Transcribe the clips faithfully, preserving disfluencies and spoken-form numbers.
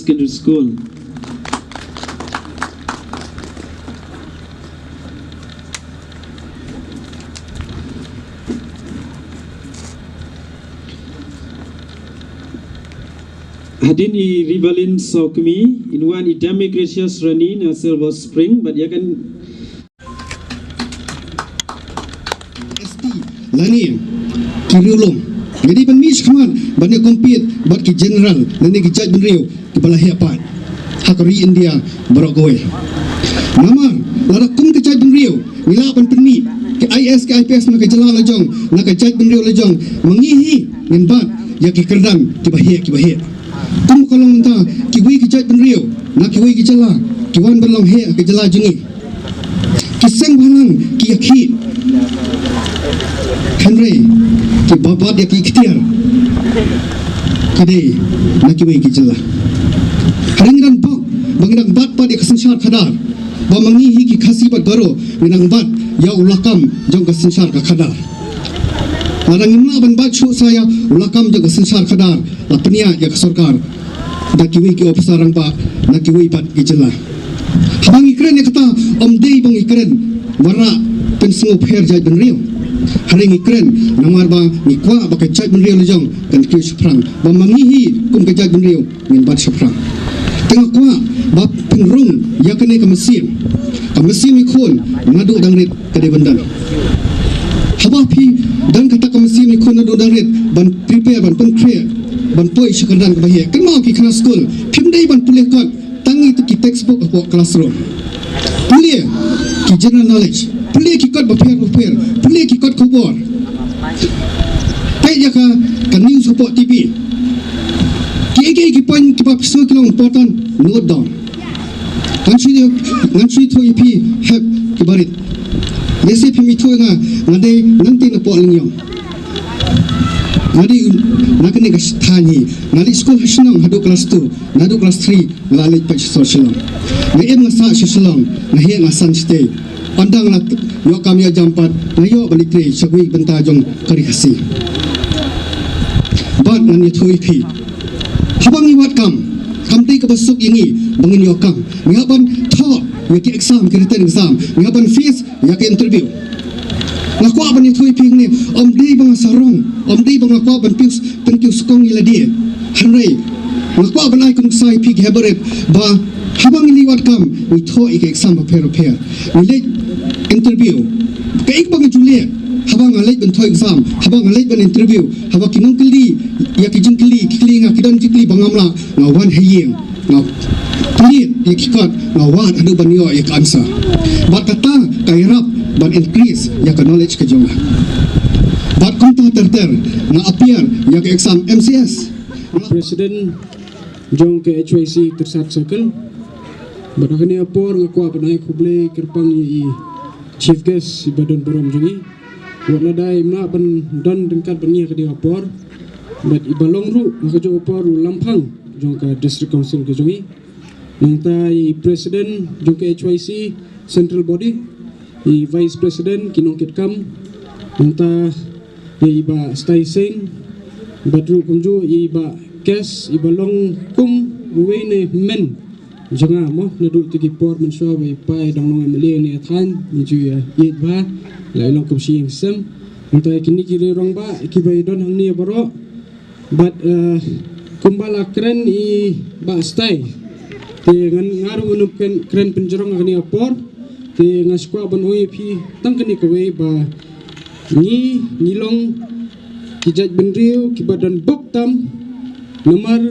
Secondary School. Hadien i Rivalin Sawkmi, yn wan i Dame Gracious Rani na Silver Spring, bad ïa kan S T lane ki riewlum. Ngi dei ban mih shakhmat ban ïa compete bad ki general lane ki jaitbynriew kiba la heh paid ha ka ri India baroh kawei. Namar lada kum ka jaitbynriew ngi lah ban pynmih ki I A S ki I P S na ka jylla la jong, na ka jaitbynriew la jong, ma ngi hi ngin bat ïa ki kyrdan kiba heh kiba heh. Kum ka long mynta kiwei ki jaitbynriew na kiwei ki jylla ki wan ban long heh ha ka jylla jong ngi. Ki seng bhalang ki ïakhih. Hynrei kiba bat ïa ki ikhtiar ki dei na kiwei ki jylla. Hynrei ngi dang bok ba ngi dang bat pat ïa ka synshar khadar, ba ma ngi hi ki Khasi bad Garo ngi dang bat ïa u lakam jong ka synshar ka khadar. Lada ngim lah ban bat shuh sa ïa u lakam jong ka synshar khadar, la pynïaid ïa ka sorkar da kiwei ki ophisar rangbah na kiwei pat ki jylla. Haba ngi kren ïa kata, ym dei ba ngi kren wanrah pynsngewpher jaitbynriew. Hynrei ngi kren namar ba ngi kwah ba ka jaitbynriew la jong kan kiew shaphrang, ba ma ngi hi kum ka jaitbynriew ngin bat shaphrang. Te nga kwah ba pynrung ïa kane ka mynsiem, ka mynsiem ïakhun naduh dang rit ka dei ban don. Haba phi don kata ka mynsiem ïakhun naduh dang rit ban prepare, ban pynkhreh, ban poi sha kyrdan kaba heh. Kynmaw ki khynnah skul, phim dei ban pule kot tang ïa ki textbook hapoh classroom. Pule ki general knowledge, pule ki kot bapher bapher, pule ki kot khubor. Peit ïa ka, ka news hapoh T V. Kiei kiei ki point kiba phi sngew ki long important, note down. Ngan shu, ngan shu ïathuh ïa phi hep kiba rit. Lehse phim ithuh ïa nga, nga dei nangtei na Pohlynñiaw. Nga dei na kane ka thaiñ hi, nga leit skul ha shnong haduh class two, naduh class three nga la leit peit sha Shillong. Nga im nga sah sha Shillong, nga heh nga san shatei. Ynda nga la ïoh kam ïoh jam pat, nga ïoh ban leit trei sha kawei ka bynta jong ka ri Khasi. Bad ngan ïathuh ïa phi, haba ngi wad kam, kam dei kaba suk ïa ngi ba ngin ïoh kam. Ngi hap ban thoh ïa ki exam, ki written exam. Ngi hap ban face ïa ki interview. Nga kwah ban ïathuh ïa phi hangne, ym dei ba nga sarong, ym dei ba nga kwah ban pyn, pynkiew skong ïa lade. Hynrei nga kwah ban ai ka nuksa ïa phi ki heh barit ba haba ngi leit wad kam, ngi thoh ïa ki exam bapher bapher, ngi leit interview. Kaei kaba nga ju leh haba nga leit ban thoh exam, haba nga leit ban interview, haba ki nongkylli ïa ki jingkylli, ki kylli ïa nga, ki don jingkylli ba ngam lah, nga wan ha ïing, nga pynïaid ïa ki kot, nga wad haduh ban ïoh ïa ka answer. Bad kata ka ïarap ban increase ïa ka knowledge ka jong nga. Bad kumta ter ter nga appear ïa ka exam M C S. President jong ka H Y C Tyrsad Circle. Bad ha kane ka por nga kwah ban ai khublei kyrpang ïa i chief guest iba don burom jong ngi. Wat lada im lah ban don ryngkat bad ngi ha kane ka por, bad iba long ruh ha kajuh ka por u lamphang jong ka District Council ka jong ngi. Nangta i President jong ka H Y C Central Body, i Vice President, ki nongkitkam, nangta i Bah Stai Singh, bad ruh kumjuh i Bah Kes, iba long kum uwei na i hynmen jong nga mo, naduh kito ki por mynshuwa ba i pa i dang long M L A ne than, ngi ju ïa ïeit bha, la i long kum shi ïing sem. Nangta kine ki riew rangbah kiba i don hangne baroh. Bad, eh, kumba la kren i Bah Stai, te ngan, nga ruh ngan ym kren, kren pynjrong ha kane ka por. Te nga sngewkwah ban ong ïa phi tang kane kawei ba ngi, ngi long ki jaitbynriew kiba don bok tam, namar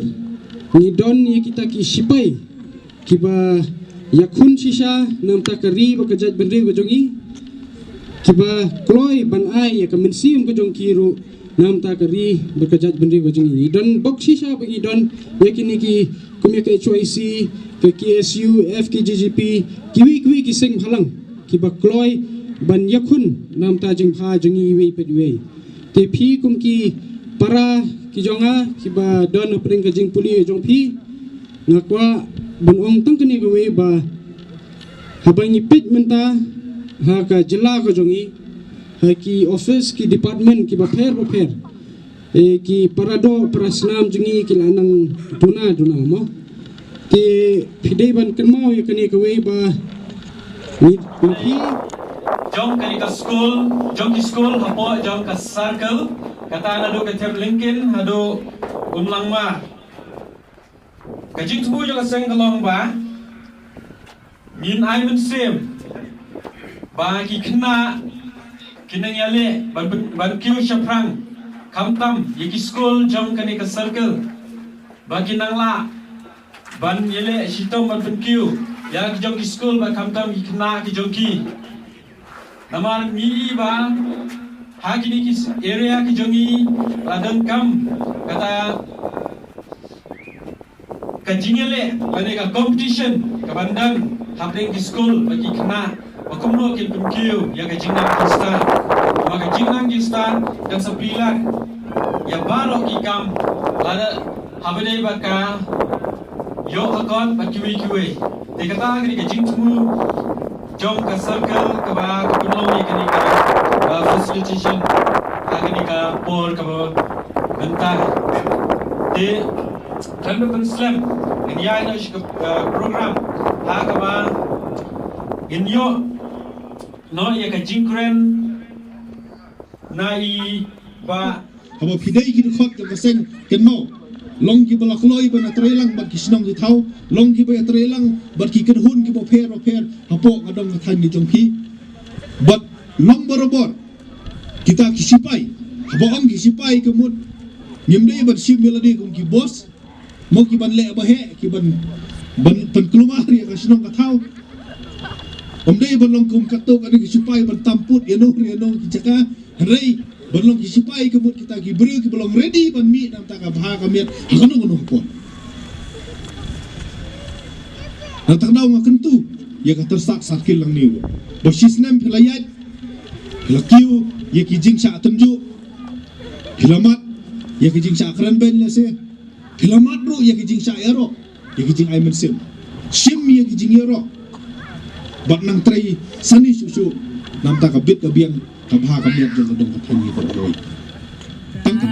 ngi don ïa kita ki sipai kiba ïakhun shisha na bynta ka ri bad ka jaitbynriew ka jong ngi, kiba kloi ban ai ïa ka mynsiem ka jong ki ruh na bynta ka ri bad ka jaitbynriew ka jong ngi. Ngi don bok shisha ba ngi don ïa kine ki, kum ïa ka H Y C, ka K S U, F K J G P, kiwei kiwei ki seng bhalang kiba kloi ban ïakhun na bynta jingbha jong ngi iwei pat iwei. Te phi kum ki para ki jong nga kiba don hapdeng ka jingpule jong phi, nga kwah ban ong tang kane kawei ba haba ngi peit mynta ha ka jylla ka jong ngi, ha ki office, ki department kiba pher bapher, eh, ki para doh para snam jong ngi ki la nang duna duna mo. Te phi dei ban kynmaw ïa kane kawei ba ngi, ngi jong kane ka skul, jong ki skul hapoh jong ka circle, kata naduh ka Thep Lyngkyn haduh Umlangmar. Ka jingthmu jong ka seng ka long ba ngin ai mynsiem ba ki khynnah kin nang ïaleh ban, ban kiew shaphrang, khamtam ïa ki skul jong kane ka circle, ba kin nang lah ban ïaleh shitom ban pynkiew ïa ki jong ki skul, ba khamtam ki khynnah ki jong ki. Namar ngi i ba ha kine ki area ki jong ngi la donkam kata ka jingïaleh lane ka competition kaban don hapdeng ki skul bad ki khynnah ba kumno kin pynkiew ïa ka jingnang jingstad. Namar ka jingnang jingstad kan sa plie lad ïa baroh ki kam, lada haba dei ba ka ïoh akot bad kiwei kiwei. Te kata ka dei ka jingthmu jong ka circle kaba ka pynlong ïa kane ka, uh, facilitation ha kane ka por kaba mynta. Te khlem da pynslem, ngin ïaid noh sha ka, uh, program ha kaba ngin ïoh noh ïa ka jingkren na i Bah. Haba phi dei ki dkhot jong ka seng, kynmaw, long kiba la kloi ban ïatreilang bad ki shnong ki thaw, long kiba ïatreilang bad ki kynhun kiba pher ba pher hapoh ka dong ka thaiñ ka jong phi. Bad long barabor kita ki sipai, haba ong ki sipai ka mut ngim dei ban shim ïa lade kum ki boss, mo, ki ban leh ba heh, ki ban, ban pynkulmar ïa ka shnong ka thaw. Ym dei ban long kum katto katne ki sipai ban tam put ïano ïano ki jaka. Hynrei ban long ki sipai ka mut kita ki briew kiba long ready ban mih na ka bynta ka bha ka miat ha kano kano ka por. Na kata ka daw nga kyntu ïa ka Tyrsad Circle nangne ruh, ba shisnem phi la ïaid, phi la kiew ïa ki jingshah tynjuh, phi la mad ïa ki jingshah kren beiñ lehse, phi la mad ruh ïa ki jingshah ïaroh, ïa ki jingai mynsiem. Shim ïa ki jingïaroh bad nang trei sani shuh shuh na ka bynta ka bit ka biang, ka bha ka miat jong ka dong ka thaiñ ka jong ngi. Tang ka.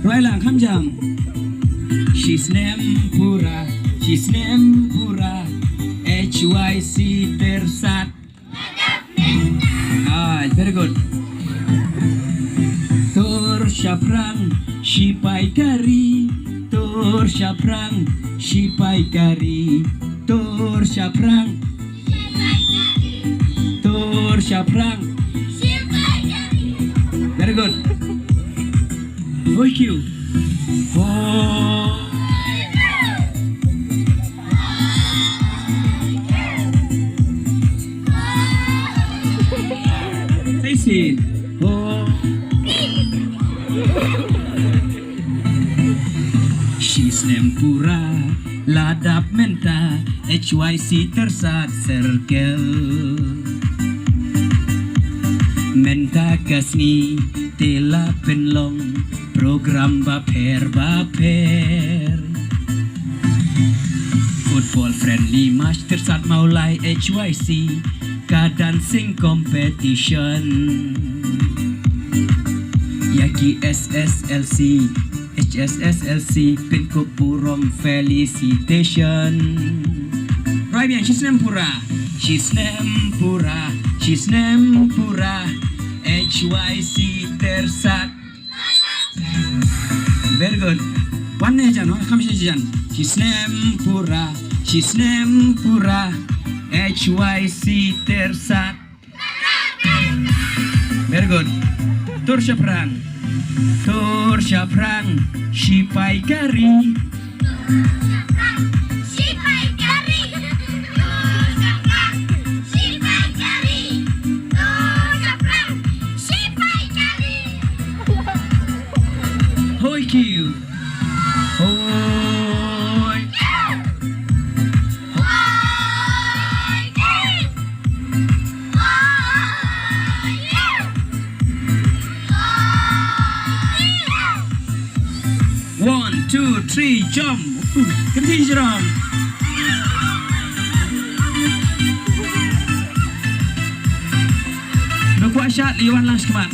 Rwai lang kham jam. Shisnem pura, shisnem pura, H Y C Tyrsad. Ah, very good. Tur shaphrang, shipai ka ri. Tur shaphrang, shipai ka ri. Tur shaphrang. Tur shaphrang. Very good. Thank you. Say it. Shisnem pura la dap mynta, H Y C Tyrsad Circle. Mynta ka sngi te la pynlong program bapher bapher. Football friendly match Tyrsad Mawlai H Y C, ka dancing competition. Ïa ki S S L C, H S S L C, pynkup burom felicitation. Rwai biang, shisnem pura, shisnem pura, shisnem pura, H Y C Tyrsad. Very good. Wan ne jan, wan kham shi jan. Shisnem pura, shisnem pura, H Y C Tyrsad. Very good. Tur shaphrang. Tur shaphrang, shipai ka ri. Hoi kiu. Hoi. One, two, three, jump. Continue jump. Nukwa shot, Iwan lang shkmat.